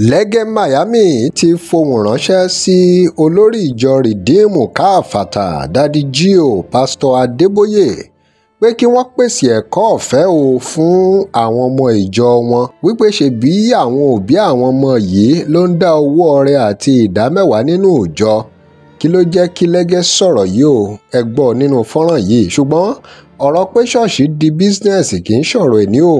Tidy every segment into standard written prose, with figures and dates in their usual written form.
Lẹ́gẹ́ Miami ti fohùn ránṣẹ́ sí olórí ìjọ rìdíìmù káfáátá Daddy G.O Pastor Adébóyè pé kí wọ́n pèsè ẹ̀kọ́ ọ̀fẹ́ o fún àwọn ọmọ ìjọ wọn, wípé ṣebí àwọn òbí àwọn ọmọ yìí ló ń dá owó ọrẹ àti ìdá mẹ́wàá nínú ìjọ. Kí ló jẹ́ kí Lẹ́gẹ́ sọ̀rọ̀ yìí o? Ẹ gbọ́ nínú fọ́nrán yìí. Ṣùgbọ́n ọ̀rọ̀ pé ṣọ́ọ̀ṣì di business kì í ṣọ̀rọ̀ ẹni o.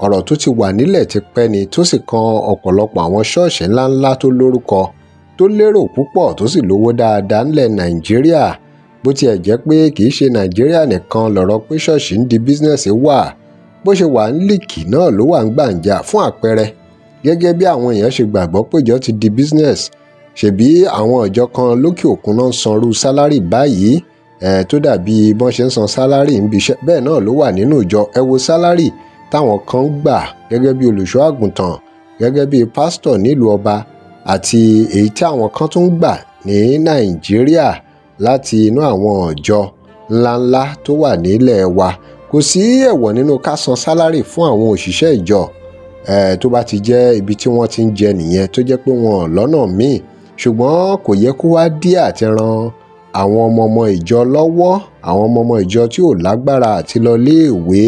Ọ̀rọ̀ tó ti wà nílẹ̀ ti pẹ́ ni, tó sì kan ọ̀pọ̀lọpọ̀ àwọn ṣọ́ọ̀ṣì ńláńlá tó lórúkọ, tó lérò púpọ̀, tó sì lówó dáadáa ńlẹ̀ Nàìjíríà. Bó tiẹ̀ jẹ́ pé kì í ṣe Nàìjíríà nìkan lọ̀rọ̀ pé ṣọ́ọ̀ṣì ń di business wà, bó ṣe wà ń líkì náà ló wà ń gbàǹjà. Fún àpẹẹrẹ, gẹ́gẹ́ bí àwọn èèyàn ṣe gbàgbọ́ pé ìjọ ti di business, ṣebí àwọn ìjọ kan lókè òkun náà ń sanrú salary báyìí, tó dàbí bọ́n ṣe ń san salary níbi iṣẹ́, bẹ́ẹ̀ náà ló wà nínú ìjọ. Ẹ wo salary táwọn kan ń gbà gẹ́gẹ́ bí olùṣọ́ àgùntàn, gẹ́gẹ́ bí pásítọ̀ nílùú ọba, àti èyí tí àwọn kan tún ń gbà ní Nàìjíríà láti inú àwọn ìjọ ńláńlá tó wà nílẹ̀ wa. Kò sí ẹ̀wọ̀ nínú ká san salary fún àwọn òṣìṣẹ́ ìjọ, tó bá ti jẹ́ ibi tí wọ́n ti ń jẹ nìyẹn, tó jẹ́ pé wọn lọ́nà míì. Ṣùgbọ́n kò yẹ kó wá dí àti ran àwọn ọmọ ọmọ ìjọ lọ́wọ́, àwọn ọmọ ọmọ ìjọ tí ò lágbára àti lọ léèwé.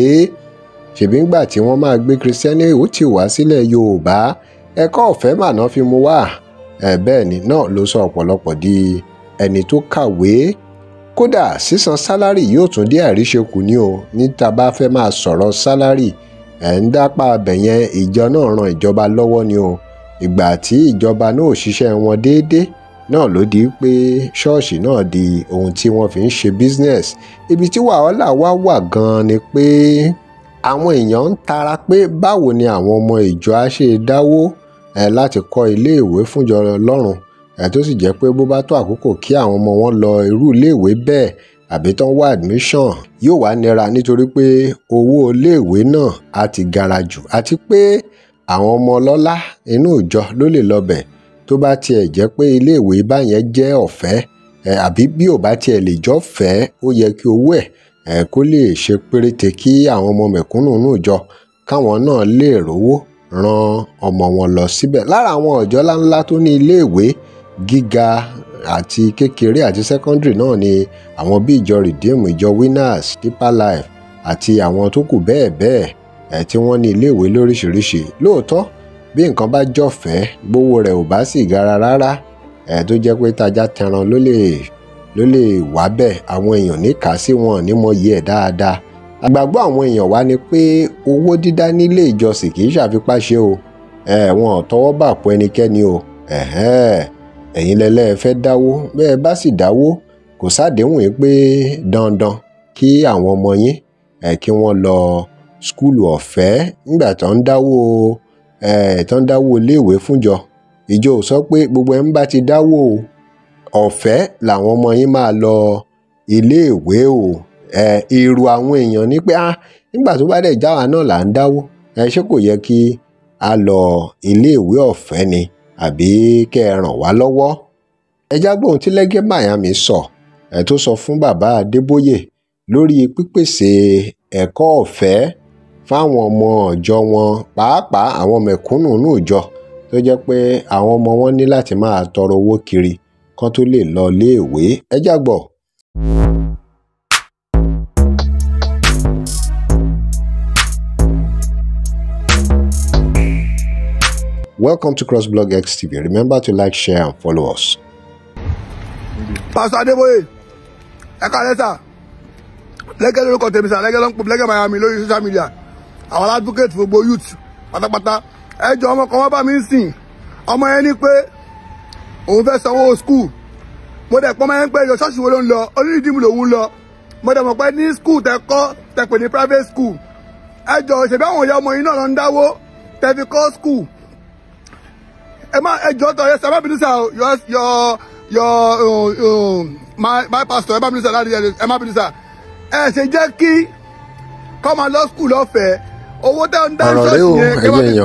Ṣèbí ńgbà tí wọ́n máa gbé Kristiẹni ó ti wá sílẹ̀ Yorùbá, ẹ̀kọ́ ọ̀fẹ́ màná fi mú wá. Bẹ́ẹ̀ ni náà ló sọ ọ̀pọ̀lọpọ̀ di ẹni tó kàwé. Kódà sísan salary yóò tún dé àríṣekù ní o. Níta bá fẹ́ máa sọ̀rọ̀ salary, ẹ̀ ń dápá abẹ̀ yẹn, ìjọ náà ran ìjọba lọ́wọ́ ni o. Ìgbà tí ìjọba náà ò ṣiṣẹ́ wọn déédé náà ló di pé ṣọ́ọ̀ṣì náà di ohun tí wọ́n fi ń ṣe business. Ibi tí wàhálà wá wà gan-an ni pé àwọn èèyàn ń tara pé báwo ni àwọn ọmọ ìjọ á ṣe dáwó láti kọ́ iléèwé fúnjọ Ọlọ́run, tó sì jẹ́ pé bó bá tó àkókò kí àwọn ọmọ wọn lọ irú iléèwé bẹ́ẹ̀ àbí tán wá admission, yóò wá nira nítorí pé owó iléèwé náà á ti gara jù, àti pé àwọn ọmọ ọlọ́lá inú ìjọ ló lè lọ bẹ̀. Tó bá tiẹ̀ jẹ́ pé iléèwé báyẹn jẹ́ ọ̀fẹ́, àbí bí ò bá tiẹ̀ lè jọ́fẹ́, ó yẹ kí owó ẹ̀ kó lè ṣe péréte kí àwọn ọmọ mẹ̀kúnnù inú ìjọ káwọn náà lè rówó ran ọmọ wọn lọ síbẹ̀. Lára àwọn ọ̀jọ́ ńláńlá tó ní iléèwé gíga àti kékeré àti secondary náà ni àwọn bí ìjọ Redeem, ìjọ Winners, Deeper Life àti àwọn tó kù bẹ́ẹ̀ bẹ́ẹ̀, tí wọ́n ní iléèwé lóríṣiríṣi. Lóòótọ́, bí nǹkan bá jọ̀fẹ́, gbówó rẹ̀ ò bá sì gara rárá, tó jẹ́ pé tajà tẹran ló lè wá bẹ́ẹ̀, àwọn èèyàn ní kà sí wọn ní mọ iye ẹ̀ dáadáa. Àgbàgbọ́ àwọn èèyàn wá ni pé owó dídá nílé ìjọsìn kì í ṣàfipáṣe o. Wọn ò tọwọ́ bà pọ̀ ẹnikẹ́ni o. Ẹ̀yin lẹ́lẹ́ fẹ́ dáwó, bẹ́ẹ̀ bá sì dáwó, kò sádéhùn yìí pé dandan kí àwọn ọmọ yín kí wọ́n lọ skúlù ọ̀fẹ́. Nígbà tó ń dáwó iléèwé fúnjọ, ìjọ ò sọ pé gbogbo ẹ̀ ń bá ti dáwó ọ̀fẹ́ làwọn ọmọ yín máa lọ iléèwé o. Èrò àwọn èèyàn ní pé nígbà tó bá dẹ̀ jáwa náà là ń dáwó, ṣé kò yẹ kí a lọ iléèwé ọ̀fẹ́ ni, àbí kẹ́ ẹ ràn wá lọ́wọ́? Ẹ já gbóhun tí Lẹ́gẹ́ Miami sọ, tó sọ fún bàbá Adébóyè lórí pípèsè ẹ̀kọ́ ọ̀fẹ́ fáwọn ọmọ ìjọ wọn, pàápàá àwọn mẹ̀kúnnù inú ìjọ tó jẹ́ pé àwọn ọmọ wọn ní láti máa tọrọ owó kiri kán tó lè lọ iléèwé. Ẹ já gbọ́. Welcome to CrossBlog X TV. Remember to like, share, and follow us. Pastor Adébóyè, ẹ káalẹ́ sà. Lẹ́gẹ́ lórúkọ tèmi sà, Lẹ́gẹ́ ló ń pè Lẹ́gẹ́ Miami lórí social media. Àwọn advocate gbogbo youth pátápátá. Ẹ jọ̀ọ́, ọmọ kan wá bá mi ń sìn. Ọmọ yẹn ní pé òun fẹ́ sanwó school. Mo dẹ̀ pọ́n máa ń pẹ́ ìjọ ṣọ́ọ̀ṣì wo ló ń lọ, onírìndínmù lòun ń lọ. Mo dẹ̀ mọ̀ pé ní school tẹ kọ́, tẹ pè ní private school. Ẹ jọ̀ọ́, ṣèbí àwọn ìyá ọmọ yìí náà lọ ń dáwó tẹ fi kọ́ school. Ẹ má ẹ jọ̀ọ́ tọ ẹ sábà bínú sá o, your my pastor, ẹ má bínú sá, láti ẹ má bínú sá. Ẹ ṣe jẹ́ kí kọ́ máa lọ school lọ́fẹ̀ẹ́. Owó tẹ́ ń dá ṣọ́ọ̀ṣì yẹn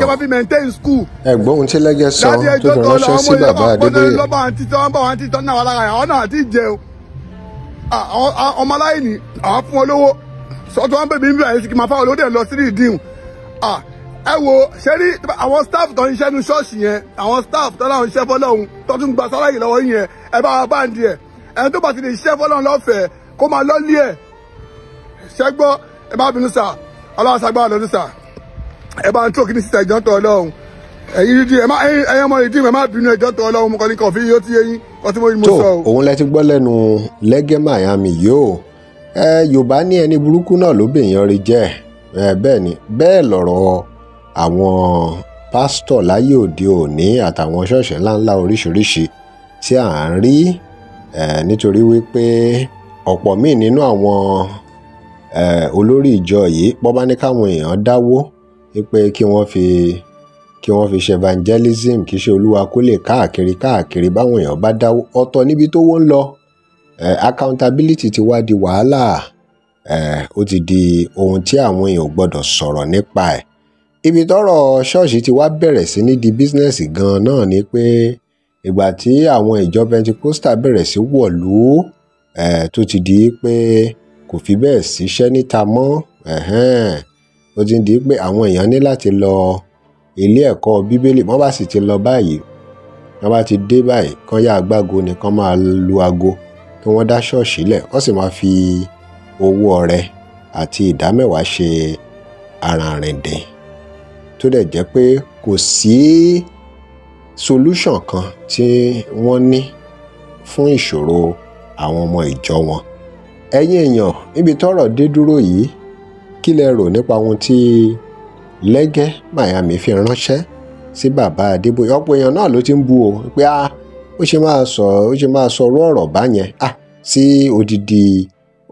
kẹ́ máa fi maintain school. Ẹ̀gbọ́n ohun tí Lẹ́gẹ́ sọ tó fi ránṣẹ́ sí bàbá Adébóyè. Lọ́bà àǹtí tí wọ́n bá wọn àǹtí tán náà wà lára àwọn náà àti jẹun. Ọmọ aláìní àwọn fún wọn lówó. Sọ́tún wọn bèbí ń bí àyè sí kí máa fáwọn olóde lọ sí ìdíhùn. Ẹ wo ṣe rí àwọn staff tó ń ṣiṣẹ́ nu ṣọ́ọ̀ṣì yẹn, àwọn staff tó láwọn ṣiṣẹ́ fọlọ́hún tó tún gba sálárì lọ́wọ́ yẹn, ẹ bá wa báǹdì ẹ̀. Ẹni tó bá ti lè ṣiṣẹ́ fọlọ́hún lọ́fẹ̀ẹ́ kó máa lọ́lé ẹ̀. Ṣẹ́gbọ́, ẹ má bínú sà, Ọlọ́run ṣàgbára lọ́dún sà. Ẹ bá ń tó kí ní sísà ìjọ tó Ọlọ́run. Ẹ̀yin rídìí ẹ má ẹ̀yin ọmọ rídìí ẹ má bínú ẹjọ́ tó Ọlọ́run, mo kàn ní kàn fi yóò ti yé yín kọ́ tí mo Tó sọ o. òun lẹ ti gbọ́ lẹ́nu Lẹ́gẹ́ Miami yìí o. Ẹ Yorùbá ní ẹni burúkú náà ló bèèyàn rí jẹ́. Ẹ bẹ́ẹ̀ ni, bẹ́ẹ̀ lọ̀rọ̀ àwọn pásítọ̀ láyé òde òní àtàwọn ṣọ́ọ̀ṣì ńláńlá oríṣiríṣi tí à ń rí, nítorí wípé ọ̀pọ̀ míì nínú àwọn olórí ìjọ yìí bọ́ bá ní káwọn èèyàn dáwó wípé kí wọ́n fi ṣe evangelism, kì í ṣe Olúwa kó lè káàkiri káàkiri, báwọn èèyàn bá dáwó ọ̀tọ̀ níbi tó wó ń lọ. Accountability ti wá di wàhálà, ó ti di ohun tí àwọn èèyàn ò gbọ́dọ̀ sọ̀rọ̀ nípa ẹ̀. Ibi tọ́rọ̀ ṣọ́ọ̀ṣì ti wá bẹ̀rẹ̀ sí ní di bísínẹ́sì gan-an náà ni pé ìgbà tí àwọn ìjọ Pentecostal bẹ̀rẹ̀ sí wọ̀lú, tó ti di pé kò fi bẹ́ẹ̀ síṣẹ́ níta mọ́, ó ti di pé àwọn èèyàn ní láti lọ ilé ẹ̀kọ́ Bíbélì. Wọ́n bá sì ti lọ báyìí, wọ́n bá ti dé báyìí, kán yá agbágo ni kán máa lu ago, kí wọ́n dá ṣọ́ọ̀ṣì lẹ̀, kán sì máa fi owó ọrẹ àti ìdámẹ́wàá ṣe arànrìndìn. Tó dẹ̀ jẹ́ pé kò sí solution kan tí wọ́n ní fún ìṣòro àwọn ọmọ ìjọ wọn. Ẹ̀yin èèyàn, níbi tọ́rọ̀ dé dúró yìí, kí lẹ rò nípa ohun tí Lẹ́gẹ́ Miami fi ránṣẹ́ sí bàbá Adébóyè? Ọ̀pọ̀ èèyàn náà ló ti ń bu o pé ó ṣe máa sọ orú ọ̀rọ̀ báyẹn sí odidi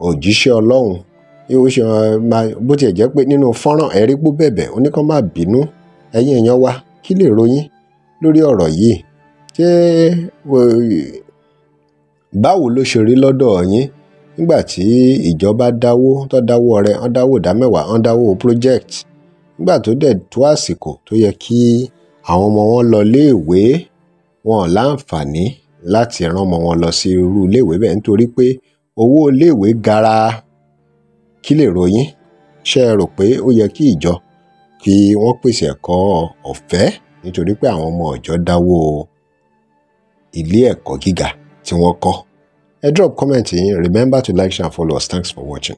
òjíṣẹ́ Ọlọ́run. Ó ṣe máa, bó tiẹ̀ jẹ́ pé nínú fọ́nrán ẹ̀rí pó bẹ̀bẹ̀ ó ní kán má bínú. Ẹ̀yin èèyàn wa, kí lè ròyìn lórí ọ̀rọ̀ yìí? Ṣé báwo ló ṣe rí lọ́dọ̀ yín nígbà tí ìjọba dáwó, tó dáwó ọrẹ, wọ́n dáwó ìdámẹ́wàá, wọ́n dáwó project, nígbà tó dẹ̀ tó àsìkò tó yẹ kí àwọn ọmọ wọn lọ léèwé, wọn ò láǹfààní láti rán ọmọ wọn lọ sí irú iléèwé bẹ́ẹ̀ nítorí pé owó iléèwé gara. Kí lè ròyìn? Ṣé ẹ rò pé ó yẹ kí ìjọ kí wọ́n pèsè ẹ̀kọ́ ọ̀fẹ́ nítorí pé àwọn ọmọ ìjọ dáwó ilé ẹ̀kọ́ gíga tí wọ́n kọ́? Ẹ drop comment yín. Remember to like, share and follow us. Thanks for watching.